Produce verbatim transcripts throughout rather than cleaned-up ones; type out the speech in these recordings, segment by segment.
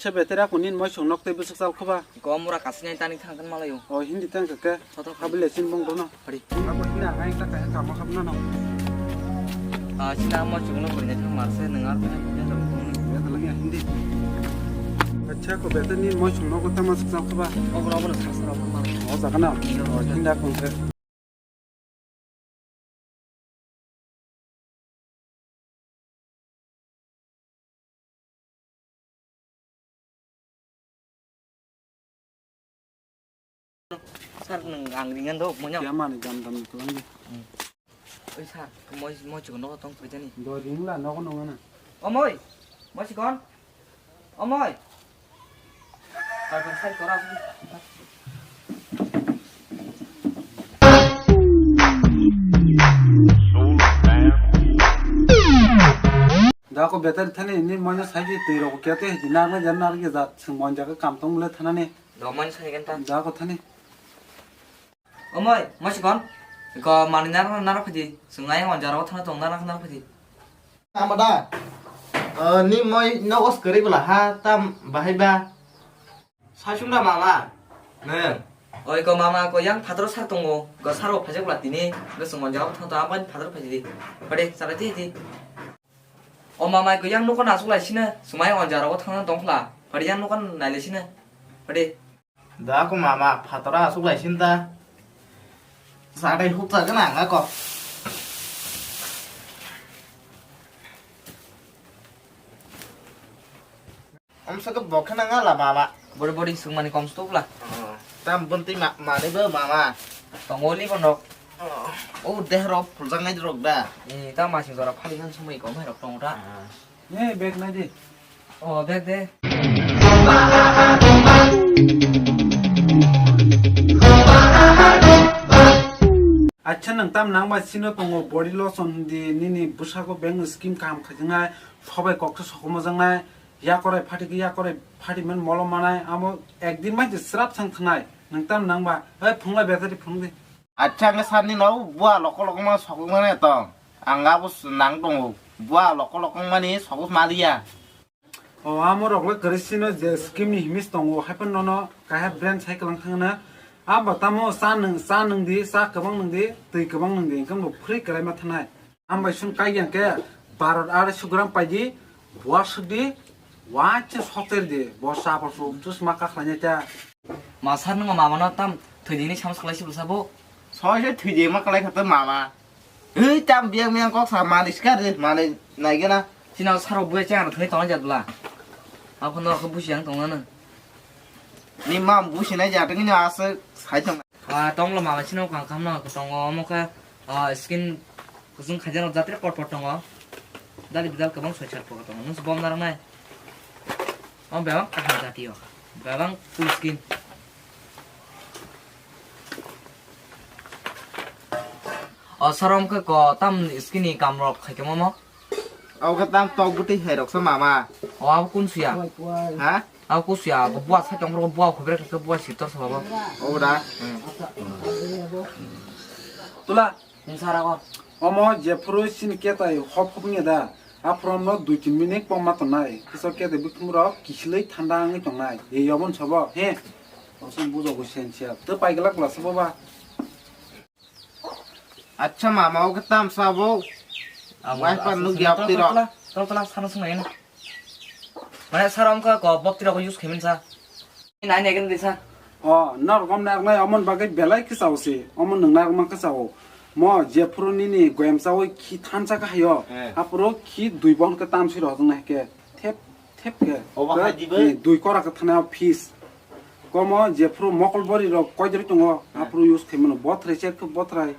Se betera kunin moi song nok tei bwswk chal khoba. Ko mura kasini tani thang kan malayo. O Hindi tang ke. Thothok. Habile sin bong rono. Hari. Abo hina ai ta kaya kamo hab na no. Ah, sina mo chukno koi ne thang mar se nang ar ta. Ya ta lagi Hindi. Acha ko beta ni moi song nok ta mas chal khoba. Obo obo sa sa ko mar. O jaga na. O Hindi kong ke. Sir, nwng ang ringan do, monyang. Ya, mani jam dam ni tulang di. Hmm. Oi, sir, moi, moi chikon nogo tong koi jani. Do ring la, nogo nongo na. O moi, moi chikon. O moi. Pai pai sai kora. Da ko betar thani ni manya sai di twi rok kya te di nar na jar nar ge jat sung mon jaga kam tong le thana ni. Do manya sai gen ta. Da ko thani. Omoi, mosi kon. Ko mani nar nar phidi. Sungai mo jaro thana tong nar nar phidi. Amada. Eh, ni moi nogo skari bela ha tam bahai ba. Sasung da mama. Ne. Oi ko mama ko yang phatro sak tongo. Ko saro phajak bela tini. Ko sung mon jaro thana to aban phatro phajidi. Pade, sara ti ti. O mama ko yang nokon asuk lai sino, sumai on jaro thang tong khla. Pade yang nokon nai lai sino. Pade. Da ko mama, phatora asuk lai sin da. Sadai huk ta gana nga ko. Om sa ko bokha na nga la mama. Bori bori sung mani kom stok la. Tam bunti ma, mani bo mama. Tongoli bonok. O deh rok phuljak nai rok da. E ta masing jora phali ngan sumai kom hai rok tong ta. Ne bag nai di. O bag de. Acha nang tam nang ba sino tongo body lotion di nini bwsako beng skim kaham khajaknai sobai koksa sokomo jaknai. Yakorai phati khe yakorai phati man molo manai amo ekdin mai srap sang thanai nang tam nang ba hai phunglai betari phung di. Acha ang sani no bua loko loko ma sokok mane tong ang abo nang tongo bua loko loko mani sokok maliya. O amo rok le kwrwi sino je skim ni himis tongo hai phano nono kaha brand sai kwlang thangna abo tamo sa nung sa nung di sa kwbang nung di twi kwbang nung di engkhe bo free kwlai ma thanai. Ang bai sung kai yang ke barot arai sugram pai di, buar suk di, wacha sokter di, bo sa bo su chusma ka khlai ta. Ma sar nung mama no tam thwi di ni sam sklai si bwsa bo. Soi se thwi di ma klai kha to mama. Ei tam biang biang kok sa mani skar di mani nai gana. China saro bui chang thwi tong jat bla. Ako no ko busi yang tong na. Ni mam busi nai jat ni asa sai tong. Ah, tonglo mama sino kang kamna ko tongo omo khe, ah, skin kusung khaijano jatre pot pot tongo. Dali bidal kwbang soi sat pot tongo. Nus bom narang nai. Om bebang kaham jati o. Bebang full skin. O sarom khe ko tam skin ni kam rok khai khe momo. Abo khe tam tok bwtwi hai rok sa mama. O abo kun suya? Ha? Abo kun suya, abo bua sai tong bua khobere khe bua sitor sa baba. O da. Tula. Sara ko. Omo jephuru sini ketai hop hop nge da. Aphrom no dui tin minute pom ma tongnai. Kiso ketai bukhum rok kisilei thanda wngwi tongnai. Ei yobon sobo he. Osong bujo go sensia. To pai glak la sobo ba. Acha mama, o khe tamsa bo. Abo wai pan aswk nuk sini yap tolo tiro. Tolo, tolo, tolo, sana sung nai na. Mane sara wngkha ko bok tiro ko use khaimani sa. Nai nai gani sa. O, nor gom nak nai omon bagwi belai khe sao se. Omon nung nak man khe sao. Mo jephuru nini goyam sawi khi thansa kha hayo. Eh. Aphuru khi dui bon khe tamsi rok nai khe. Thep thep khe. Obo hai dibo? Ni dui kora khe thana fees. Komo jephuru mokol bori rok koidri tongo, eh, aphuru use khaimano bothrai cher khe bothrai,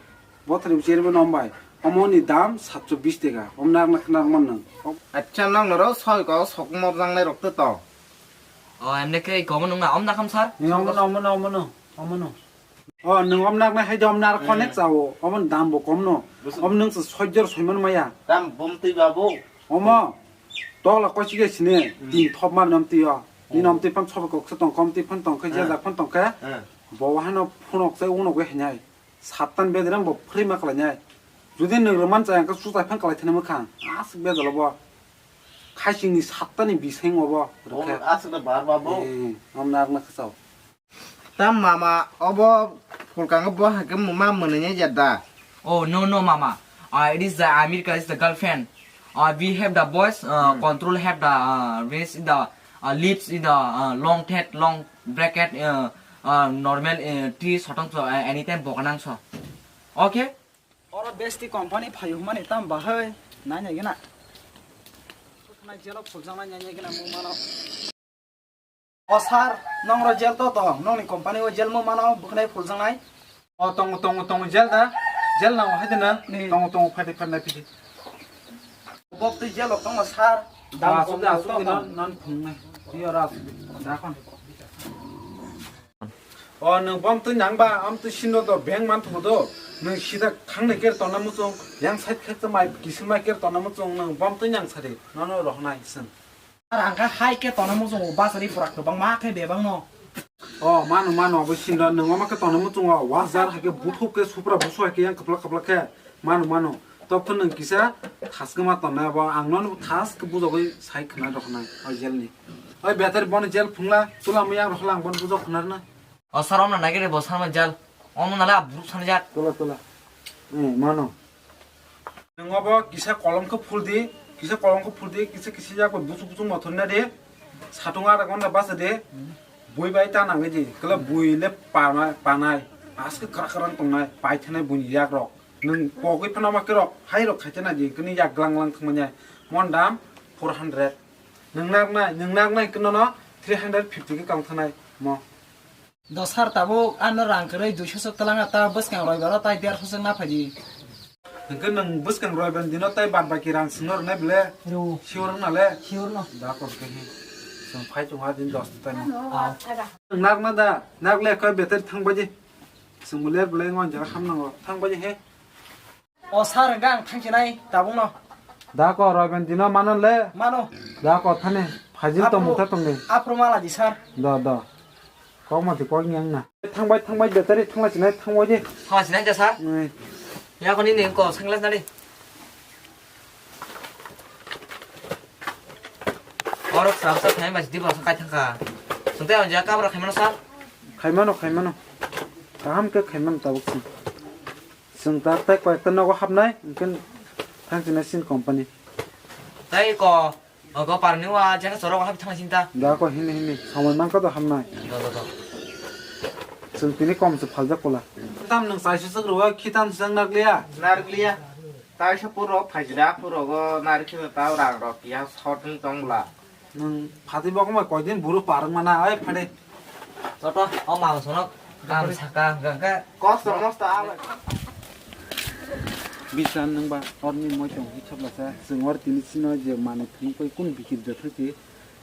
bothrai cherbo nombai. Omoni dam satso bis teka. Om nak nak nak man nang. Acha nang noro soi ko sok mor jang nai rok to to. O emne khe komo nung na om na kham sar? Ni omo no, omo no, omo no, omo no. O, nwng om naknai hai de om nar connect chao. Omo dam bo kom no. Om nwng se sojor soiman maya. Tam bom twi ba bo. Omo. Tokla kochi ge sine. Tin thop mar nom twi o. Ni nom twi phan sobe kok se tong kom twi phan tong khe je jak phan tong khe. Bo wa hano phunok se unok we hinai. Satan bedrem bo free ma khlai nai. Judi nwng rwman chaya khe sutai phan khlai thani mwkhang. Aswk bedalo bo. Khaisingni sattani bising obo. Oh, rwkha. Aswkno bar ba bo. Eh, om narwkna khasao. Tam mama, obo pulkango bo hakhe ma mwnwi ya da? Oh, no, no, mama. Uh, it is the America is the girlfriend. Uh, we have the boys, uh, control have the, uh, race in the, uh, lips in the, uh, long head, long bracket, uh, uh, normal, uh, tree sotong so, uh, anytime bokanang so. Okay? Oro besti company phayu hwnmani tam bahai nai nai gina. Khna jelo phuljaknai nai nai gina mung mano. O sir, nongro jel to to, nongni company o jel mo mano bwkhnai phuljaknai. O tongo, tongo, tongo jel da, jel nango hai de na, ni. Tongo, tongo, phai de, phai de, phai de. Bok twi jel rok tongo sir. Dam asuk de, asuk de, non, non phungnai. Twi ora asuk de, da kon. O nwng bom twi nang ba, am twi sino do beng man thugo do. Nwng sida khang nai ker tona muchung, yang side khek mai kisim mai ker tona muchung, nwng bom twi nang sari, nono rohna iseng. Ar ang kha hai khe tona muchungo basari pura kwbangma khe bebak no. O mano mano abo sinda nwng oma khe tona muchungo wajar hai khe buthuk khe supra busu hai khe yang kwplak kwplak khe mano mano. Tok khe nwng kisa thaskhe ma tonnai abo ang nono thaskhe bujogwi sai khna roknai o jel ni. Oi betar bono jel phungla tula mu yang rokla ang bono bujok khna rwna. O sir, omna nai khe bo sir ma jal. Omna nala buruk sanjak. Tola, tola. Eh, mano. Nwng obo kisa kolom khe phul di, kisa kolom khe phul di, kisa kisa yak bai buchuk buchuk mothor na di. Satung adak wanda basa di. Bui bai ta nangwi di. Kala bui le panai, panai. Aske krak krak tongnai, pai thanai bui yak rok. Nwng pogwi phano ma kerok, hai rok khaite na di, kini yak glang glang thangmanya. Mon dam four hundred. Nwng nak nai, nwng nak nai kino no three hundred fifty khe kang thanai mo. Dosar tabuk ano rang kwrwi duiso sok twlangna ta bwskang roibaro tai derso sok na phaidi. Hwnkhe nwng bwskang roibar dino tai bad baki rang swngno rwnai bwle? Rw. Sure wngna le? Sure no. Da kok khe he. Chwng phai chwng ha din dos ta taimo. Ah. Nwng nak na da, nak le koi beter thang baji. Chwng bwle bwle ngon jaga ham nango. Thang baji he. O sir, hwnkhe ang thangsinai tabukno. Da ko roiben dino mano le. Mano. Da ko thani phajil to mutha tongdi. Aphuru mala di sir. Do do. Kok mati kok nyang na. Thangbai thangbai betari thangla sinai thangbai di. Thangla sinai ja sir. Oi. Ya ko ni ni ko sunglass nadi. Orok sab sab thai mas di bosa kai thangka. Sungte on ja kabra khaimano sir. Khaimano khaimano. Kaham khe khaimano tabuk sing. Chwng ta tei koi ekta nogo hapnai, hwnkhe thang chini sin company. Tei ko, o go parni wa jeng choro hap thang sinta. Da ko hini hini, samoi man ko do hapnai. Do do do. Chwng tini kom se phaljak kola. Tam nwng chai su chak rwa, khitan se jang nak liya. Nar liya. Tai sa puro phajra puro go nar khino ta rang rok ya short ni tong bla. Nwng phatwi bo khe koidin buru parwng mana, oi phade. Joto, o mama sonok kam saka hwnkha khe. Kosto mosto abo. Bisan nwng ba orni moi tong hi khablasa, chwng or tini sino je manwi thwng koi kun bikir de thangsi.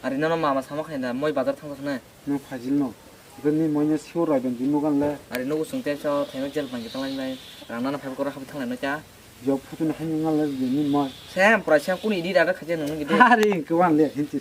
Ari nono mama sama khaina moi bazar thangsa khna. Nwng phajil no. Bini moi no siu roi ben di mugan le. Ari nugo chwng tensa thaino jel bangke tanglai nai. Rang nana phai kora habi thanglai no cha. Jok photo no haino ngal le bini moi. Sem pura sem kuni di daga khaje nung gidi. Ari ke wan le hinti.